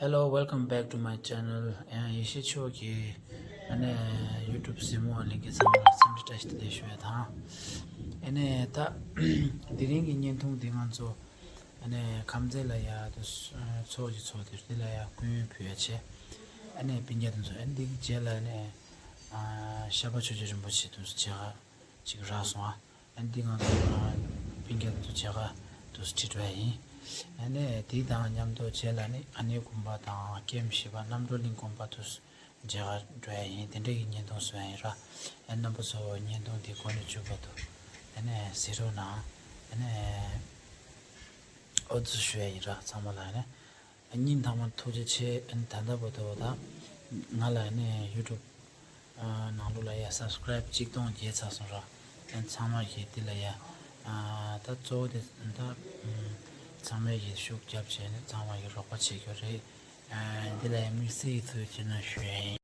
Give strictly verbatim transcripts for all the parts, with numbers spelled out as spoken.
Hello, welcome back to my channel. ཡང་ཡེ་ཤེས་ཆོས་ཀྱི་ཨ་ནི་YouTube གཟིགས་མོ་བ་ལྷན་རྒྱས་ཚང་མ་ལ་འཚམས་འདྲི་བཀྲ་ཤིས་བདེ་ལེགས་ཞུ་ཡ་དང་། ཨ་ནི་ད་དེ་རིང་གི་བརྙན་ཐུང་འདི་ང་ཚོ་ཨ་ནི་ཁམས་ཚན་ལ་ཡ་དུ་ཚོགས་ཀྱི་ཚོགས་དེ་འདི་ལ་ཡ་སྐུ་ཡོན་ཕུལ་ཡ་བྱས། ཨ་ནི་སྤུན་ཀྱག་དེ་ཚོ་ཨ་ནི་འདི་གི་རྗེས་ལ་ཨ་ནི་ཨ་ཤར་པ་ཆོས་རྗེ་རིན་པོ་ཆེ་དུ་མཇལ་ཁ་ཅིག་རག་སོང་ཨ། ཨ་ནི་འདི་ང་ཚོ་སྤུན་ཀྱག་དེ་ཚོ་མཇལ་ཁ་དུ་ཁྲིད་འགྲོ་ཡ་ཡིན། ཨ་ནི་དེ་དང་མཉམ་དུ་རྗེས་ལ་ནི་ཨ་ནེ་དགོན་པ་དང་ཀེམ་བཞི་པ་རྣམ་གྲོལ་གླིང་དགོན་པ་དུ་མཇལ་ཁ་འགྲོ་ཡ་ཡིན། དེ་འདྲ་གི་བརྙན་ཐུང་བཟོ་ཡ་ཡིན་ར། ཨ་རྣམ་པ་ཚོ་བརྙན་ཐུང་འདི་འགོ་ནས་མཇུག་བར་དུ་ཨ་ནི་གཟིགས་རོགས་གནང་། ཨ་ནི་ཨོ་ཙི་ཞུ་ཡ་ཡིན་ར་ཚང་མ་ལ་ཨ་ནི། སྙིང་ཐག་པ་ཐུགས་རྗེ་ཆེ། ཨ་ནི་ད་ལྟ་བར་དུ་ད་ང་ལ་ཨ་ནི་YouTube ནང་ལོགས་ལ་ཡ་སབ་སི་ཀ་རའིབ་གཅིག་སྟོང་བརྒལ་ཚར་སོང་ར། ཨ་ནི་ཚང་མ་གིས་འདི་ལ་ཡ་ཨ་ད་གཙོ་བོ་དེ་ད་ཚང་མས་ཀྱིས་ཤུགས་རྒྱབ་བྱས་ནས་ཚང་མ་གིས་རོགས་པ་བྱེད་རྒྱུ་རེད། ཨ་འདི་ལ་ཡ་དམིགས་བསལ་གྱི་ཐུགས་རྗེ་ཆེ་གནང་ཞུ་ཡ་ཡིན།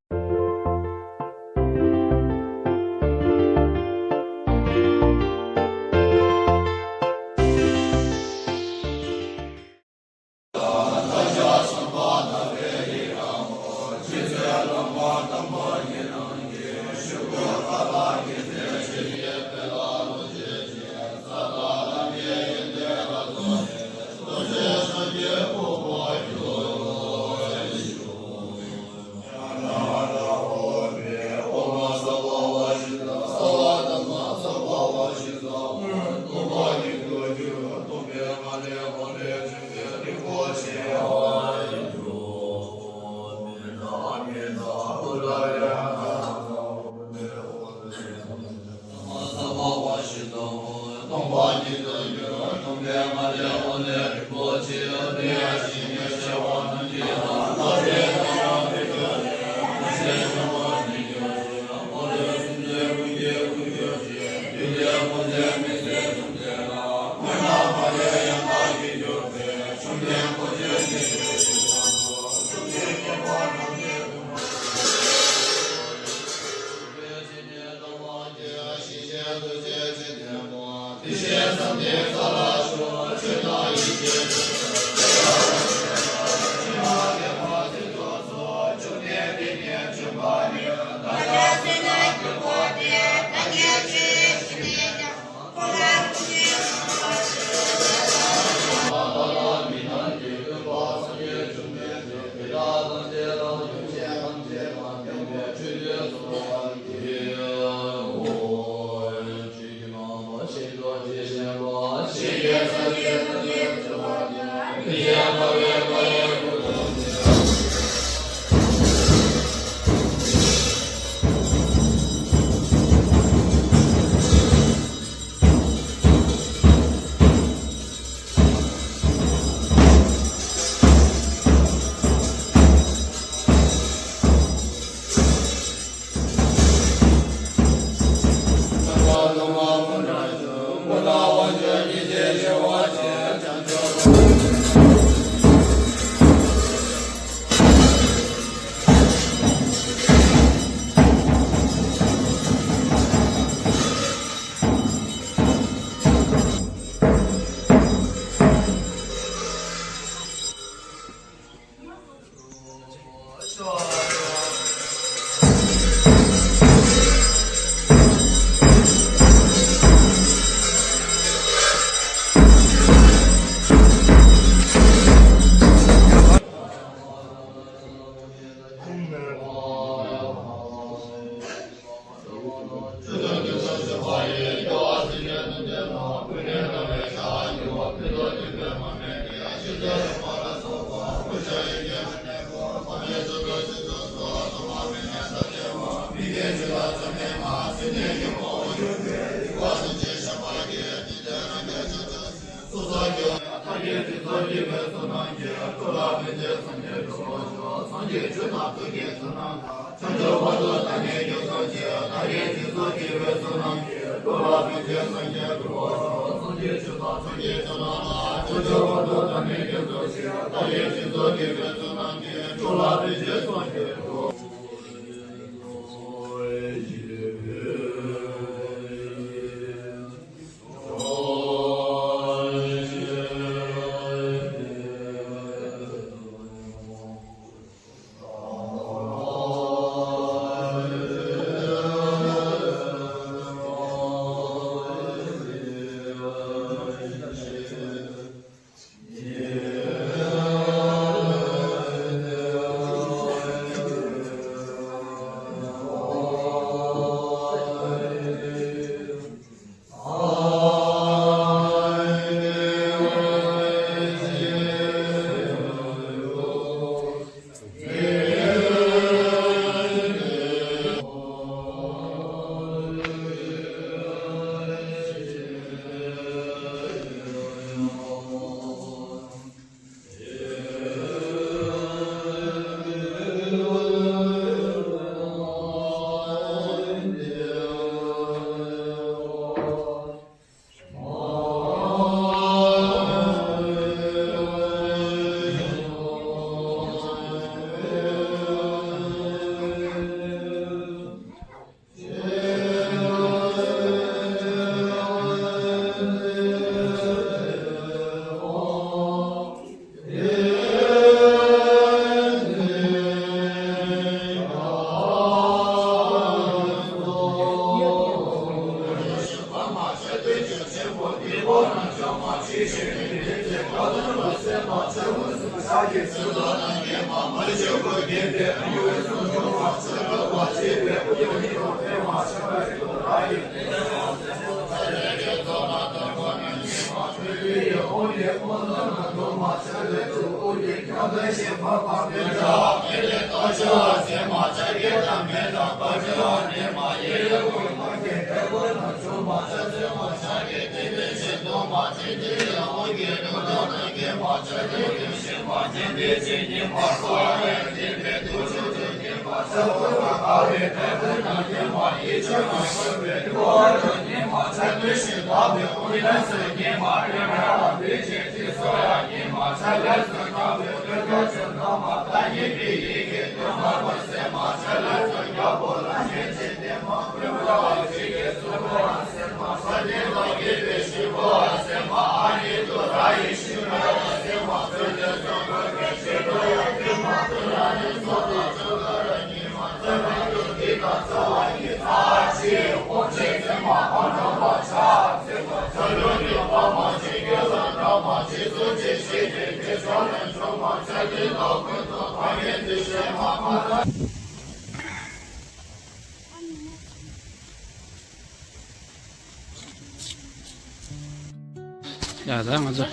ཡ་ད་ང་ཚོ་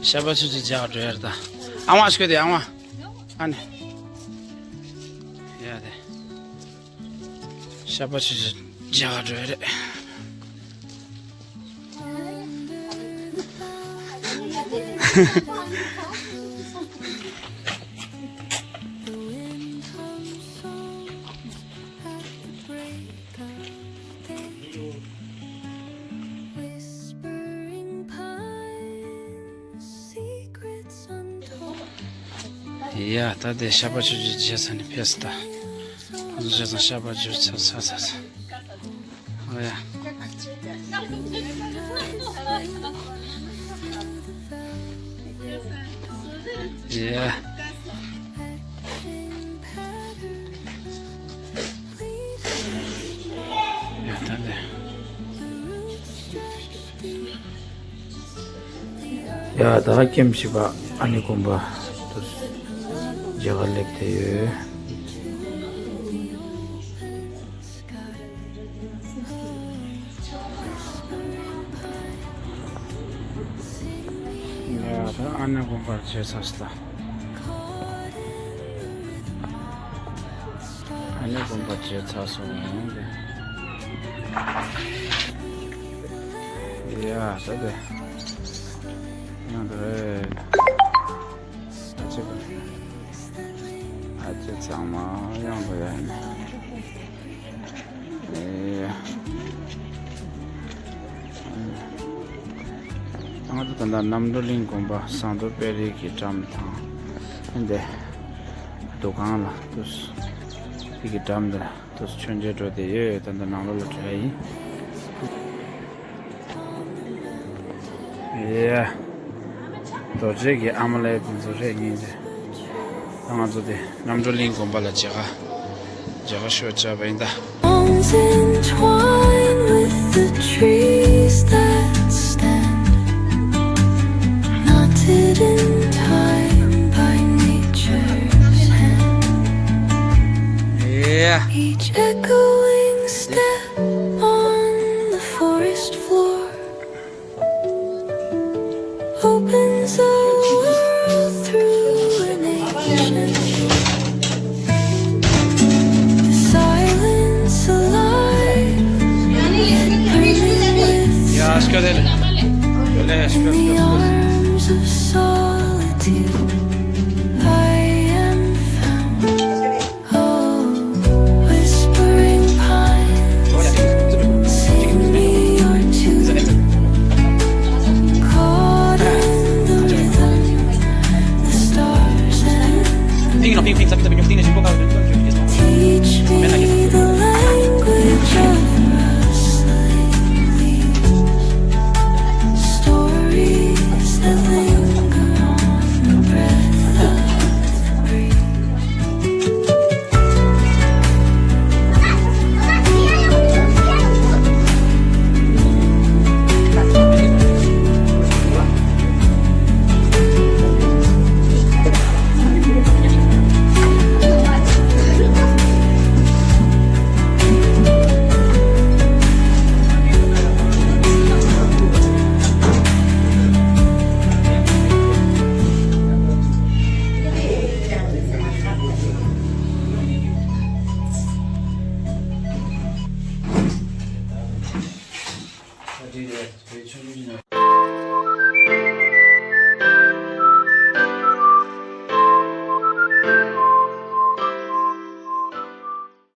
ཤ་པ་ཆུ་ཆུ་རྒྱག་འགྲོ་ཡ་རེད་ད། ཨ་མ་ཤོད་དེ་ཨ་མ། ཨ་ནི། ཡ་དེ། ཤ་པ་ཆུ་ཆུ་རྒྱག་འགྲོ་ཡ་རེད། ཡ་ད་དེ་ཤ་པ་ཆུ་ཆུ་བྱས་ཚར་ནས་ཕེབས་ད། ཁོང་ཚོ་བྱས་ཙང་ཤ་པ་ཆུ་ཆུ་ཚར་ཚར་ཚར། ཨོ་ཡ། ཡ། ཡ་ད་ལེ། ཡ་ད་ཀེམ་ཞིག་པ་ཨ་ནི་དགོན་པ་དུ་མཇལ་ཁ་སླེབས་ཏེ་ཡོད། ཡ་ད་ཨ་ནི་དགོན་པར་བྱས་ཚར་སོང་། ཨ་ནི་དགོན་པ་བྱས་ཚར་སོང་། ཡ་ད་དེ་ཡང་དེ་རེད། ཨ་ཅེ་པ། ཨ་ཅེ་ཚང་མ་ཡང་དུ་ཡ་ཡིན། ཨེ། ང་ཚོ་ད་ལྟ་རྣམ་གྲོལ་གླིང་དགོན་པ་ཟངས་མདོག་དཔལ་རི་གི་འགྲམ་དང་། འདི་འདུ་ཁང་ལ་དུས་དེ་གི་འགྲམ་འདིར་དུས་མཆོད་མཇལ་འགྲོ་བསྡད་ཡོད། ད་ལྟ་ནང་ལོགས་ལ་འགྲོ་ཡ་ཡིན། ཡ། རྡོ་རྗེ་གི་ཨ་མ་ལགས་དེ་ཚོ་རེད། སྙིང་རྗེ། ད་ང་ཚོ་དེ་རྣམ་གྲོལ་གླིང་དགོན་པ་ལ་མཇལ་ཁ་མཇལ་ཁ་ཞུ་བྱས་པ་ཡིན་ད། Arms entwined with the trees that stand, knotted in time by nature's hand. ཡ། Each echoing step on the forest floor opens a world through an ancient, the silence alive, yet brimming with sound. In the arms of solitude, I am found. Oh, whispering pines, sing me your tune. Caught in the rhythm, the stars and teach me